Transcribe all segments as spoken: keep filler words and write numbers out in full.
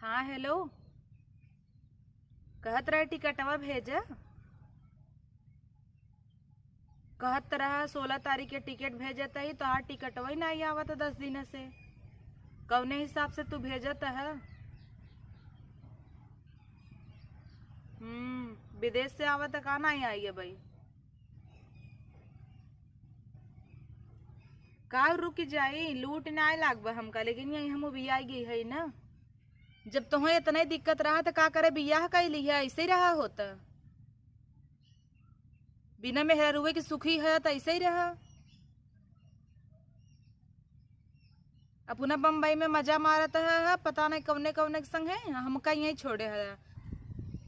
हाँ, हेलो। कहत रहे टिकटवा भेजा। कहत रहा सोलह तारीख के टिकट भेजत ही, तोहार टिकटवा ही नाहीं आवत दस दिन से। कौने हिसाब से तू भेजत है? हम्म, विदेश से आवत का नाहीं आई है भाई? का रुक जाई, लूट नाहीं लागबा हमका, लेकिन यही हम उबियाई गई है ना। जब तोहे इतने दिक्कत रहा त का करे बियाह कैली है, ऐसे ही रहा होता। बिना मेहरारुए के सुखी है त ऐसे ही रहा। अपना बम्बई में मजा मारत है, है, पता नहीं कौने कौने के संग है, हमका यहीं छोड़े है।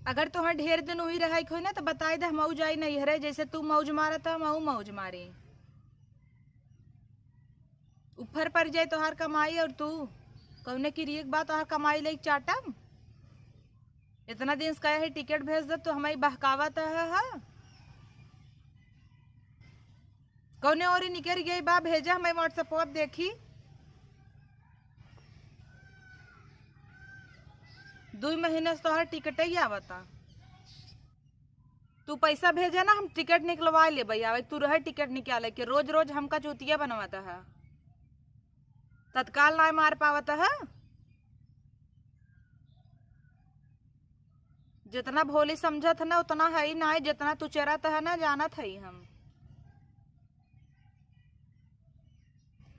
अगर तोहे ढेर दिन वही रहे के होई ना त बताई दे, हम जाई नैहरे, जैसे तू मौज मारत है, हम मौज मारी। ऊपर पड़ जाए तोहार कमाई और तू कौने की रीक बा तोहार कमाई लेके चाटम। इतना दिन से कहे है टिकट भेज दे, तो हमारी बहकावत है, है? कौने ओरी निकल गई बा, भेजा हमें WhatsApp पर देखी। दुई महीने से तोहार टिकट ही आवता। तू पैसा भेजा ना, हम टिकट निकलवा लेबे। आवे तू रहे टिकट निकाले के, रोज रोज हमका चूतिया बनवाता है। तत्काल नाय मार पावत है। जितना भोली समझत है ना, उतना है ही नाय। जितना तू चरत है ना, जानत है हम।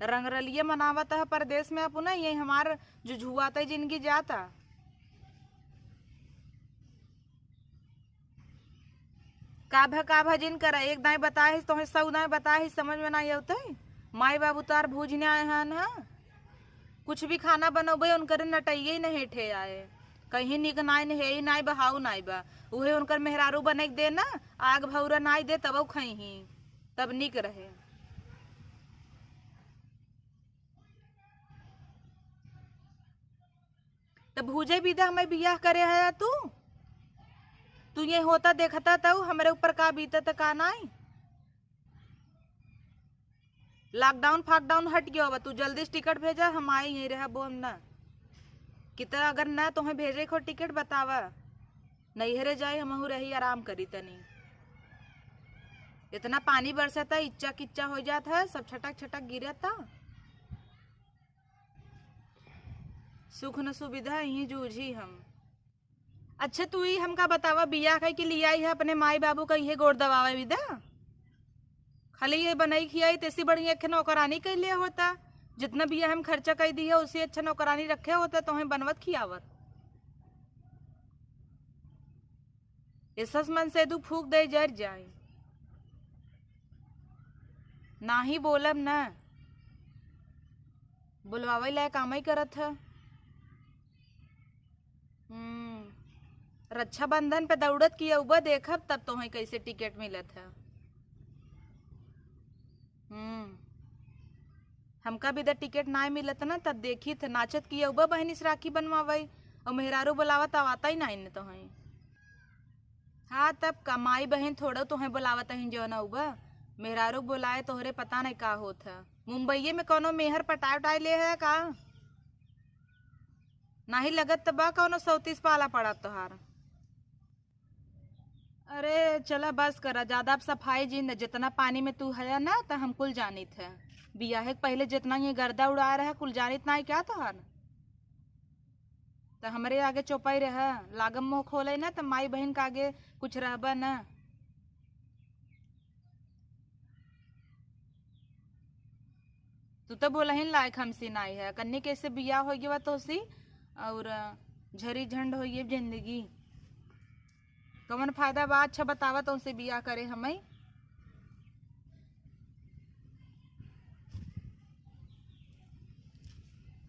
रंगरलिया मनावत है परदेस में अपना, ये हमार जुझुआते जिंदगी जाता। का भा, का भा जिन करा, एक दाईं बताए ही, तोहे सौ दाईं बताए ही, समझ में नाहीं अउते। माई बाबू तार भूज ने आए हन, हाँ? कुछ भी खाना बनौबे, उनकर नटइये ही न हेठे आए। कहीं निक नाई न, हेई नाई बा, हाउ नाई बा। उहे उनकर मेहरारू बने के दे ना, आग भौरा नाई दे, तबउ खइहीं, तब निक रहे। त भूजे बिदा हमें बियाह करे है तू? तू ये होता देखता तउ हमरे ऊपर का बीतत का नाई? लॉकडाउन फाकडाउन हट गयो बा, तू जल्दी से टिकट भेजा, हम आई यहीं रहे, बोल ना। कि त अगर ना तोहे भेजे को टिकट बतावा, नैहरे जाई, हमहू रही, आराम करी तनी। इतना पानी बरसता, इच्चा किच्चा हो जात है, सब छटक छटक गिरता। सुख न सुविधा यहीं जूझी हम। अच्छा, तू ही हमका बतावा, बियाह कई के लियाई है, अपने माई बाबू का इहे गोड़ दबावे बिदा? खाली ये बनई खियाई, तेसी बढ़िया एक नौकरानी कई लिया होता। जितना बियाह हम खर्चा कई दी है, उससे अच्छा नौकरानी रखे होता, तोहे बनवत खियावत। ये सस मन से तू फूक दे, जर जाए। नाही बोलब ना, बुलवावे लायक कामई करत है। हम्म, रक्षाबंधन पे दौड़त की अउबा देखब, तब तोहे कैसे टिकट मिलत है। हम्म, हमका भी त टिकट नाय मिलत ना, तब देखी थे नाचत की अउबा बहनी से राखी बनवावई, और मेहरारू बुलावत आवता ही नाई न तोहे। हाँ, तब कमाई बहन थोड़ो तोहे बुलावत ही जौन अउबा, मेहरारू बुलाए तोहरे पता नहीं का होत है। मुंबईये में कौनो मेहर पटाए उटाए ले है का? नाही लगत त बा कौनो सौतीस पाला पड़ा तोहार। अरे चला बस करा, ज्यादा अब सफाई जिन, जितना पानी में तू है ना त हम कुल जानित है। बियाहे के पहले जितना ये गर्दा उड़ा रहा कुल जानित नाही क्या तोहार? त हमरे आगे चौपाई रहा, लागम मुँह खोले ना त माई बहन के आगे कुछ रहबा ना। तू तो बोलहिन लायक हमसे नाई है, कन्नी कैसे बियाह हो गया तोसी और झरी झंड हो गई जिंदगी। कौन फायदा बा? अच्छा बतावा तोसे बियाह करे हमें।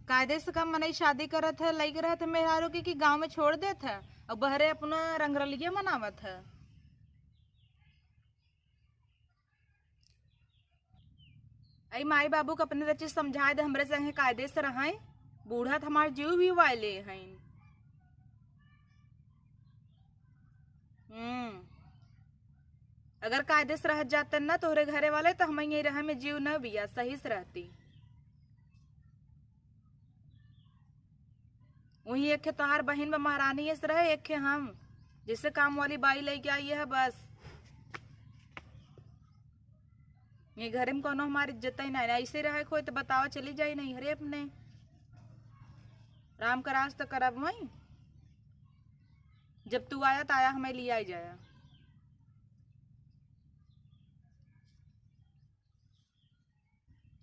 कायदे से कम मनई शादी करत है, लइके रहत है मेहरारू के कि गाँव में छोड़ देत है और बहरे अपना रंगरलिया मनावत है। आई माई बाबू के अपने रची समझाए दे, हमरे संगे कायदे से रहाई। बूढ़ा त हमार जीव भी वाले हैं। हम्म, अगर कायदे से रह जाते ना तोहरे घरे वाले, तो हम यहीं रहे में जीव न बिया, सही से रहती। वही एक खे तोहार बहिन में महारानी ऐसे रहे, एक खे हम, जैसे काम वाली बाई लेके आई है बस। ये घरे में कोनो हमारी इज्जत ही नहीं, ऐसे रहे कोई तो बतावा, चली जाई नहीं हरे अपने। राम कराज तो करब वही, जब तू आया तो आया, हमें लिया ही जाया।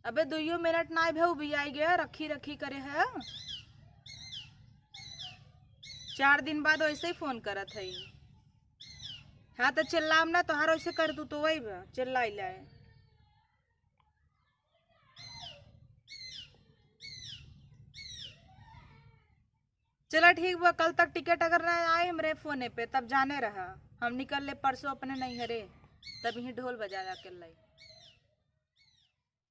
अबे दुइयो मिनट ना भे, उबियाई गया, रखी रखी करे है। चार दिन बाद वैसे ही फोन करत है। हाँ तो चिल्लाम ना, तोहार वैसे कर तू तो वही बा, चिल्लाई लाए। चला ठीक बा, कल तक टिकट अगर ना आए हमरे फोने पे तब जाने रहा, हम निकल ले परसों अपने नैहरे, तब यहीं ढोल बजा जाके लाई।